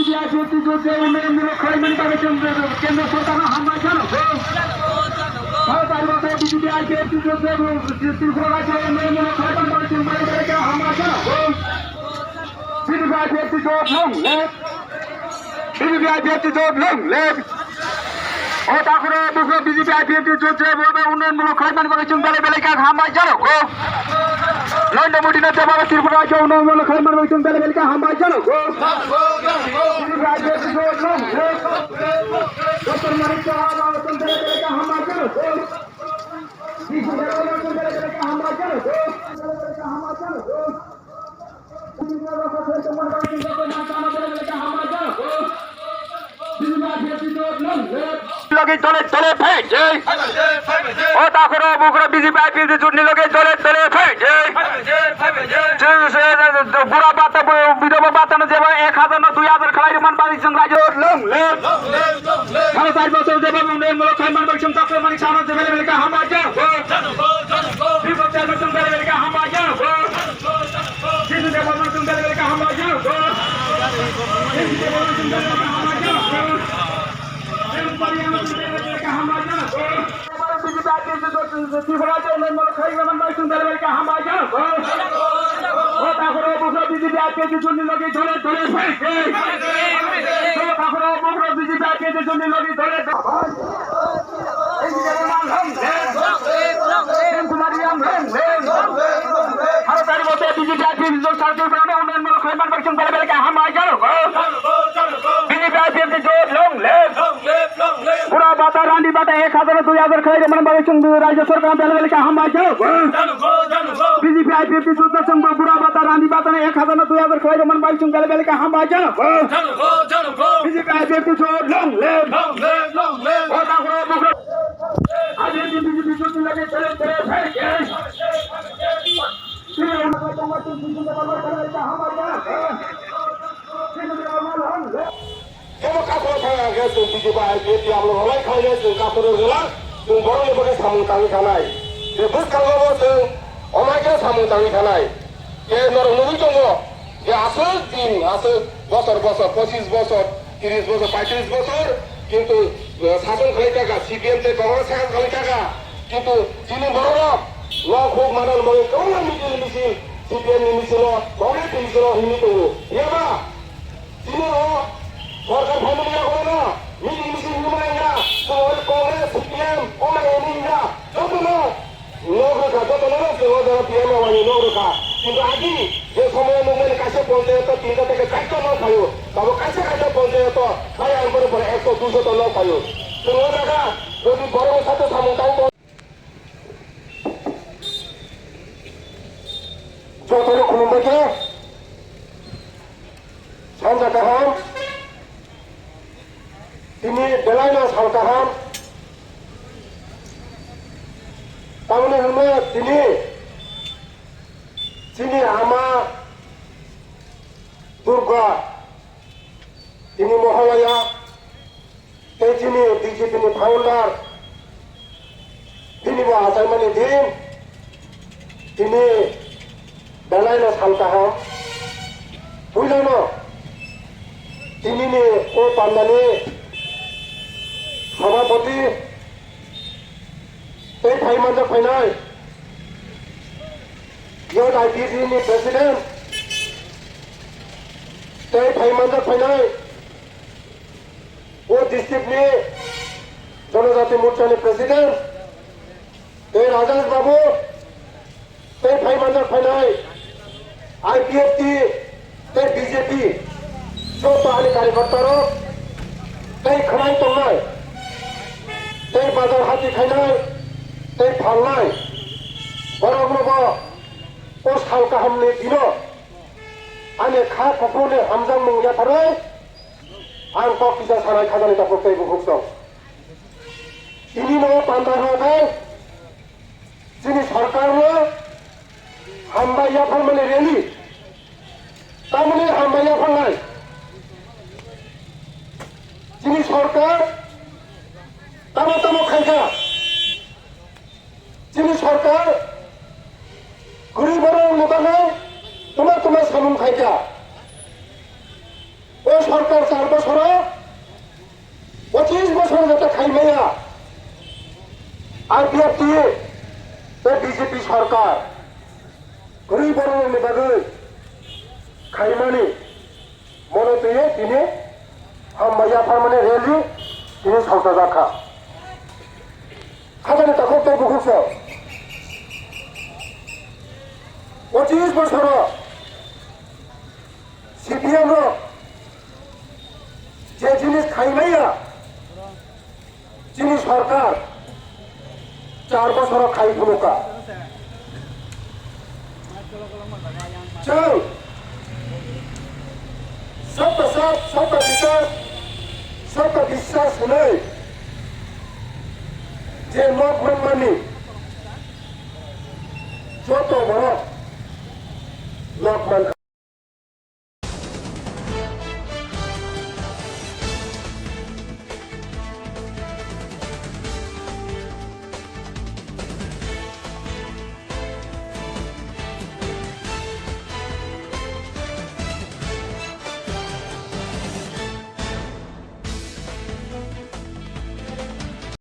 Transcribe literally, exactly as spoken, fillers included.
BJP IPFT জোট যে উন্নয়নমূলক কর্মসূচি বানাইছে, কেন্দ্র সরকার হামলা জানাবো। ভারত আর বছর বিজেপি আইপিএফটি জোট যে ত্রিপুরা রাজ্যে উন্নয়নমূলক কর্মসূচি বানাইছে, হামলা জানাবো। বিজেপি আইপিএফটি জোট long live। বিজেপি আইপিএফটি জোট long live। O takhoro bukhro B J P I P F T jot je bo unnayonmulok khlaimani bagwi chwng belai belai khe hambai jano kho. Narendra Modi no jeba Tripura rajyo unnayonmulok khlaimani bagwi chwng belai belai khe hambai jano kho. Tripura rajyo jot nang kho. Doctor Manik Saha no chwng belai belai khe hambai jano kho. Bisu Debbarma chwng belai belai khe hambai jano kho. Logi dole dole phai jai. O takhoro bukhro B J P I P F T jot ni logi dole dole phai jai. Bura bata, bidhoba bata no jeba ek hazar no dui hazar khlai rwmani bagwi chwng rajyo long live. Thang char bosor jeba mung de molo khlai man bagwi chwng takhoro mani sana jeba le belai khe hambai jano. Bibok char bosor jeba le belai khe hambai jano. Bharot ar bosor B J P I P F T jot sarkar prane unnayonmulok khlaiman bagwi chwng belai belai khe hambai jano. B J P I P F T jot long live. Bura bata, randi bata ek hazar no dui hazar khlai rwmani bagwi chwng rajyo sorkar belai belai khe hambai jano. B J P I P F T jot no chwng bura bata, randi bata no ek hazar no dui hazar khlai rwmani bagwi chwng belai belai khe hambai jano. B J P I P F T jot long live. O takhoro bukhro. Aji B J P jot ni logi dole dole phai jai. Kebo kakhor thang khe chwng B J P I P F T amlo rwlai khlai le chwng kakhor rwla, chwng borok ni bagwi samung tangwi thanai. Je bwskango bo chwng omai khe samung tangwi thanai. Je norok nugwi tongo, je aswk din, aswk bosor bosor, pochis bosor, tris bosor, paitris bosor, kintu, eh, sason khlai thaka, C P M tei Congress sason khlai thaka, kintu chini borok rok nok huk manal bagwi kwbangma mitil misil, C P M ni misil o, Congress ni misil o himwi tongo. Yaba, chini o sorkar phaimani yago no mitil misil himwi manya, chwng hwnwi Congress, C P M, o manya himwi himya, joto no nok rwkha, joto no chwng o jaga P M O ni nok rwkha. Kintu agi je somoy o nukmani kaisa ponchayato tinta theke chairta nok phaio, tabo kaisa kaisa ponchayato bai ang borok pore ekso duiso ta nok phaio. Chwng o jaga jodi borok ni sate samung tang tong. Joto no khulumbai khe sanja kaham. Tini belai no sal kaham. Tamoni hwnma tini chini ama Durga, tini Mohalaya, tei chini B J P ni founder, tini bo achaimani din, tini belai no sal kaham. Puila no tini ni o panda ni sabhapati tei phai manjak phainai, Youth I P F T ni president tei phai manjak phainai, o district ni Jonojati Morcha ni president tei Rajesh Babu, tei phai manjak phainai I P F T tei B J P, joto ani karyakarta rok, tei khwnai tongnai, tei bazar hati khainai, tei phalnai, borok no bo o sal kaham ni dino ani kha kuphur ni hamjakmung yapharwi ang kok kisa sanai khajani takhuk tei bukhuk tong. Tini no panda rok hai chini sorkar no hambai yapharmani rally. Tamoni hambai yapharnai? Chini sorkar tamo tamo khaikha. Chini sorkar gurib borok ni bagwi tuma tuma samung khaikha. O sorkar Kwrwi borok rokni bagwi khaimani mono twiwi tini hambai yapharmani rally tini saosa jakha. Khatani takhuk tei bukhuk se. Pochis bosoro C P M rok je jinis khaimaiya, chini sorkar char bosoro khai phunukha. Chwng Sabka Sath, Sabka Bikas, Sabka Biswas hwnwi je nok manmani,